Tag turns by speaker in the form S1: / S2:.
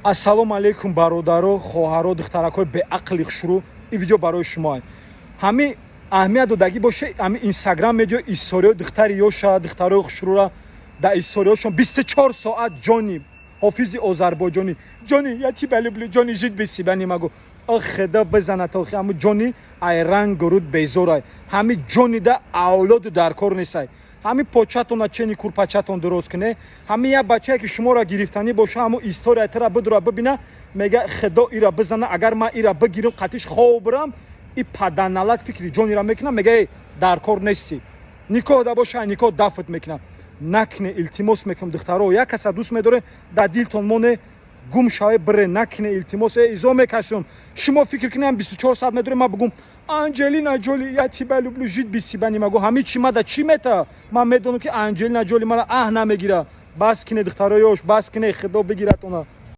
S1: Ассалому алайкум, бародаро, хоҳаро, духтаракҳои беақли хушрӯ. Ин видео барои шумо. Ҳами аҳамият додагӣ боше, ҳами Инстаграм медио историёи духтари ёша, духтарои хушрӯра дар историёшон 24 соат ҷони ҳофизи озарбойҷонӣ, ҷони, я тебя люблю, ҷони, жить без тебя не могу. Худо бизанад охи, ҳами ҷони ай ранг руд безорай. Ҳами ҷонида авлоду дар кор несай. Ҳами початона чени курпачатон дурост куне. Ҳами як бачае, ки шуморо гирифтанӣ боша, ҳамо история тара бидура бибина, мега: «Худо ира бизана, агар ман ира бигирам, қатиш хоб бирам». И паданалак фикри ҷонира мекунам, мега: «Эй, дар кор нестӣ». Никоҳ да боша, никоҳ дафт мекунам. Накне, илтимос мекунам, духтаро. Як каса дӯст медоре, дар дилтон моне, гум шаве, бире, накне, илтимос, изо мекашам. Шумо фикр кунем, 24 соат медорем, ман бугум: «Анҷелина Ҷоли, я тебя люблю, жить без тебя не могу». Ҳами чи мада чӣ мета? Ман медонам, ки Анҷелина Ҷоли мара аҳ намегира. Бас кине, духтарои ёш, бас кине, худо бигиратона.